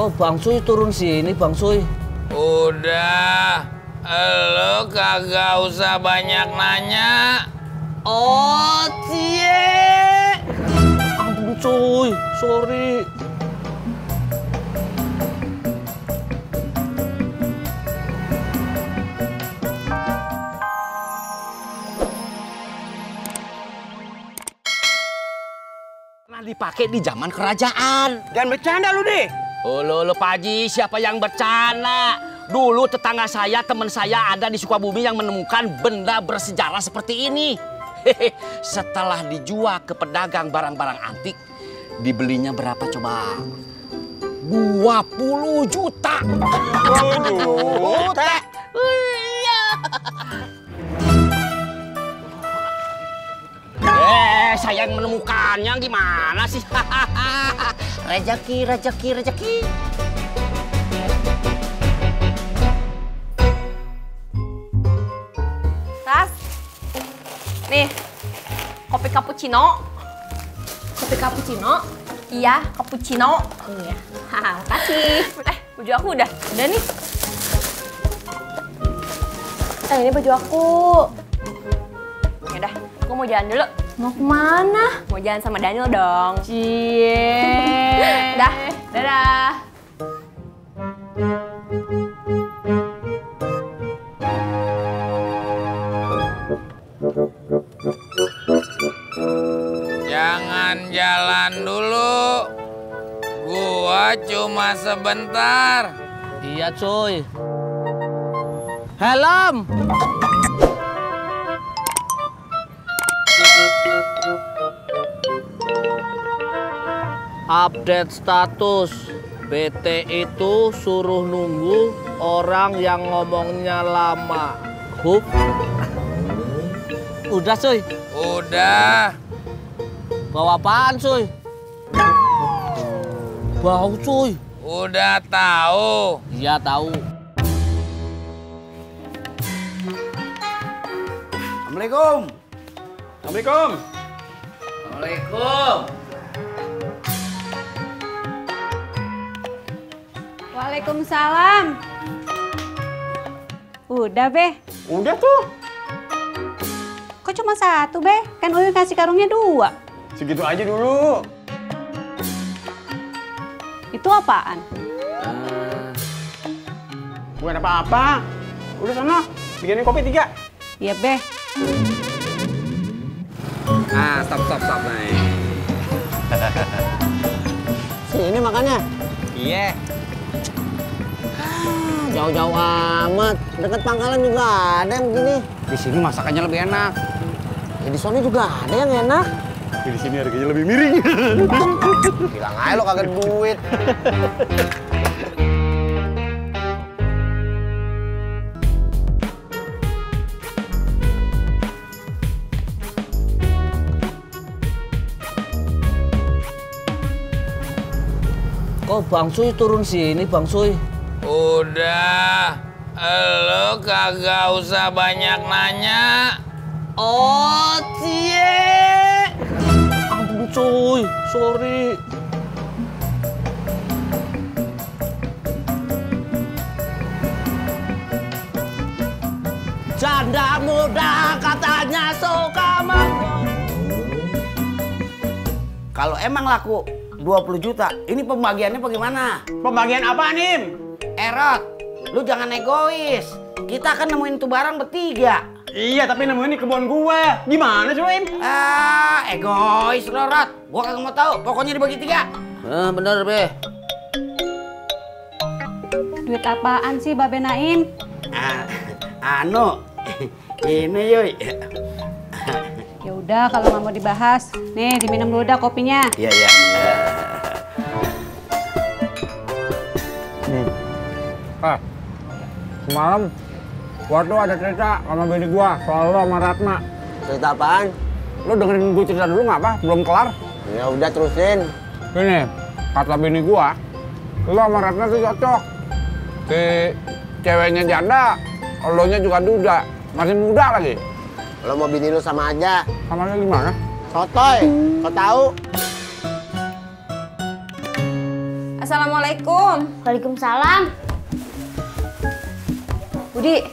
Kok Bang Suy turun sini, Bang Suy? Udah, lo kagak usah banyak nanya. Oh, cie. Ampun, cuy. Sorry. Pernah dipakai di zaman kerajaan. Jangan bercanda lu deh. Oh, lo Pak Haji, siapa yang bercanda? Dulu tetangga saya, teman saya ada di Sukabumi yang menemukan benda bersejarah seperti ini. Setelah dijual ke pedagang barang-barang antik, dibelinya berapa coba? 20 juta. 20 juta? Iya. Saya yang menemukannya gimana sih? Rezeki. Ras, nih kopi cappuccino. Kopi cappuccino? Iya, cappuccino. Iya. Haha, makasih. Baju aku udah nih. Ini baju aku. Yaudah, aku mau jalan dulu. Mau kemana? Mau jalan sama Daniel dong. Cie. Dadah. Jangan jalan dulu. Gua cuma sebentar. Iya, cuy. Helm. Update status. BT itu suruh nunggu orang yang ngomongnya lama. Hup. Udah, cuy. Udah. Bawa apaan, cuy? Bau, cuy. Udah tahu. Iya, tahu. Assalamualaikum. Assalamualaikum. Assalamualaikum. Waalaikumsalam. Udah, Be. Udah tuh. Kok cuma satu, Be? Kan Uyun kasih karungnya 2. Segitu aja dulu. Itu apaan? Bukan apa-apa. Udah sana, bikinin kopi 3. Iya, Be. Nah, stop nih. Sini makannya. Iya. Jauh-jauh amat. Dekat pangkalan juga ada yang begini. Di sini masakannya lebih enak. Ya, di sana juga ada yang enak. Tapi di sini harganya lebih miring. Bilang aja lo kagak duit. Kok Bang Suy turun sini, Bang Suy? Udah, lo kagak usah banyak nanya. Oh, cie. Ampun, cuy. Sorry. Janda muda katanya suka manggung. Kalau emang laku 20 juta, ini pembagiannya bagaimana? Pembagian apa, Nim? Erot, lu jangan egois. Kita kan nemuin tuh barang bertiga. Iya, tapi nemuin di kebun gue. Gimana sih, Im? Egois lo, Rot. Gua kagak mau tahu. Pokoknya dibagi 3. Bener, Be. Duit apaan sih, Babe Naim? Ini Yuy. Ya udah, kalau nggak mau dibahas. Nih, diminum dulu dah kopinya. Iya. Semalam waktu ada cerita sama bini gua soal lo sama Ratna. Cerita apaan? Lo dengerin gue cerita dulu nggak apa? Belum kelar. Ya udah terusin. Ini kata bini gua, lo sama Ratna tuh cocok. Si ceweknya janda, elonya juga duda, masih muda lagi. Lo mau bini lo sama aja. Sama dia gimana? Sotoy, kau tahu? Assalamualaikum. Waalaikumsalam. Budi,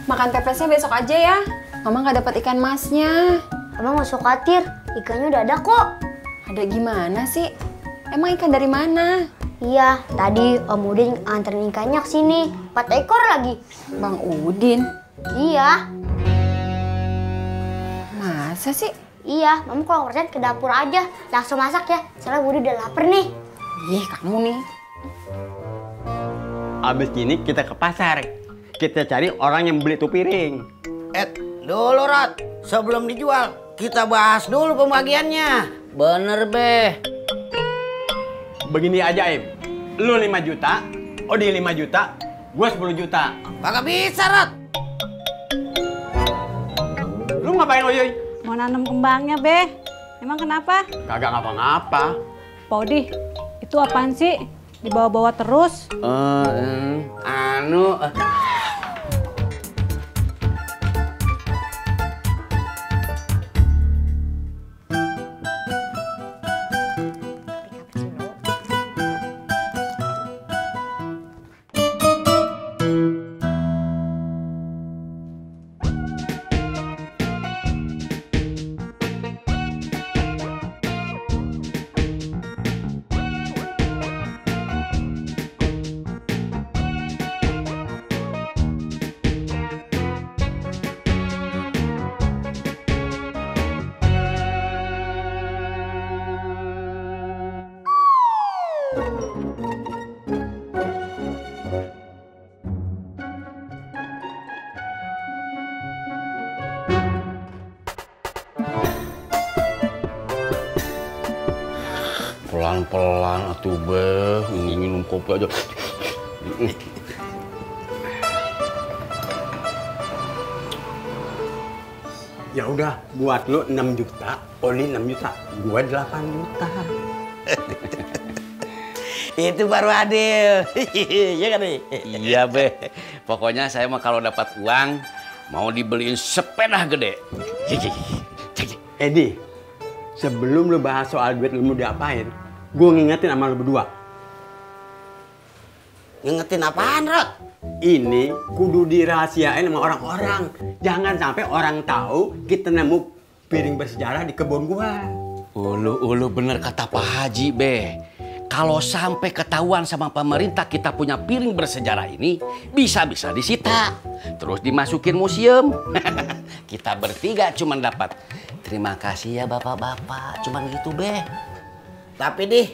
makan pepesnya besok aja ya. Mama nggak dapat ikan masnya. Abang nggak usah khawatir, ikannya udah ada kok. Ada gimana sih? Emang ikan dari mana? Iya, tadi Om Udin nganterin ikannya ke sini. 4 ekor lagi. Bang Udin? Iya. Masa sih? Iya, Mama kalau ngerjain ke dapur aja. Langsung masak ya, soalnya Budi udah lapar nih. Ih, kamu nih. Abis ini kita ke pasar. Kita cari orang yang beli tuh piring. Dulu Rod, sebelum dijual, kita bahas dulu pembagiannya. Bener, Be. Begini aja, Im. Lu 5 juta, Odi 5 juta, gua 10 juta. Kagak bisa, Rod. Lu ngapain, Oyoy? Mau nanam kembangnya, Be. Emang kenapa? Kagak ngapa-ngapa. Pak Odi, itu apaan sih? Dibawa-bawa terus? Pelan-pelan atuh, Be. Ini minum kopi aja. Ya udah, buat lu 6 juta, Oli 6 juta, gua 8 juta. Itu baru adil. Iya kan nih? Iya, Be. Pokoknya saya mah kalau dapat uang mau dibeliin sepeda gede. Edi, sebelum lu bahas soal duit lu mau diapain, gua ngingetin sama lu berdua. Ngingetin apaan, Rod? Ini kudu dirahasiain sama orang-orang. Jangan sampai orang tahu kita nemu piring bersejarah di kebun gua. Ulu bener kata Pak Haji, Be. Kalau sampai ketahuan sama pemerintah kita punya piring bersejarah ini, bisa-bisa disita. Terus dimasukin museum. Kita bertiga cuman dapat. Terima kasih ya bapak-bapak. Cuman gitu, Be. Tapi dih,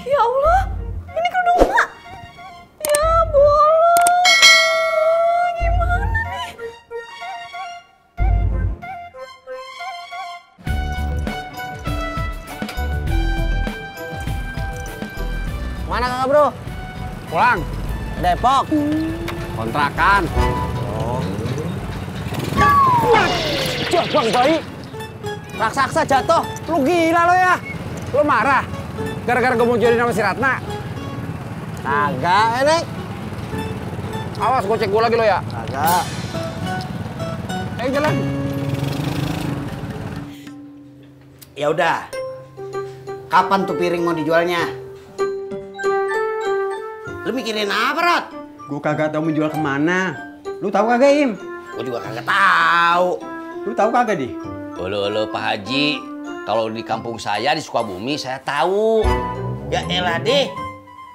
Ya Allah, ini kerudung emak. Ya bolong. Gimana nih? Mana kakak bro? Pulang. Depok. Kontrakan. Bang bayi. Raksasa jatuh. Lu gila lo ya? Lu marah? Gara-gara gue mau jodohin sama si Ratna? Kagak, Enek. Awas, gue cek gue lagi lo ya? Kagak. Ayo jalan. ya udah. Kapan tuh piring mau dijualnya? Lu mikirin apa, Rod? Gue kagak tahu menjual kemana. Lu tahu kagak, Im? Gue juga kagak tahu. Lu tahu kagak, Di? Ulu Pak Haji, kalau di kampung saya di Sukabumi saya tahu. Ya elah deh,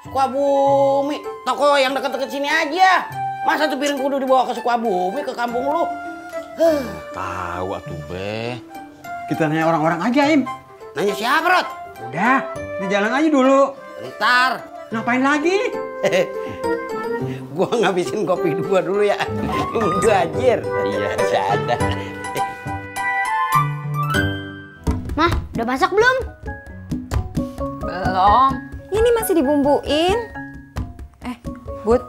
Sukabumi, toko yang deket-deket sini aja. Masa tuh piring kudu dibawa ke Sukabumi, ke kampung lu? Tahu atuh, Be. Kita nanya orang-orang aja, Im. Nanya siapa, Rod? Udah, di jalan aja dulu. Ntar. Ngapain lagi? Gua ngabisin kopi dua dulu ya. Udah anjir. Iya, ada. Mah, udah masak belum? Belum. Ini ini masih dibumbuin. Bud,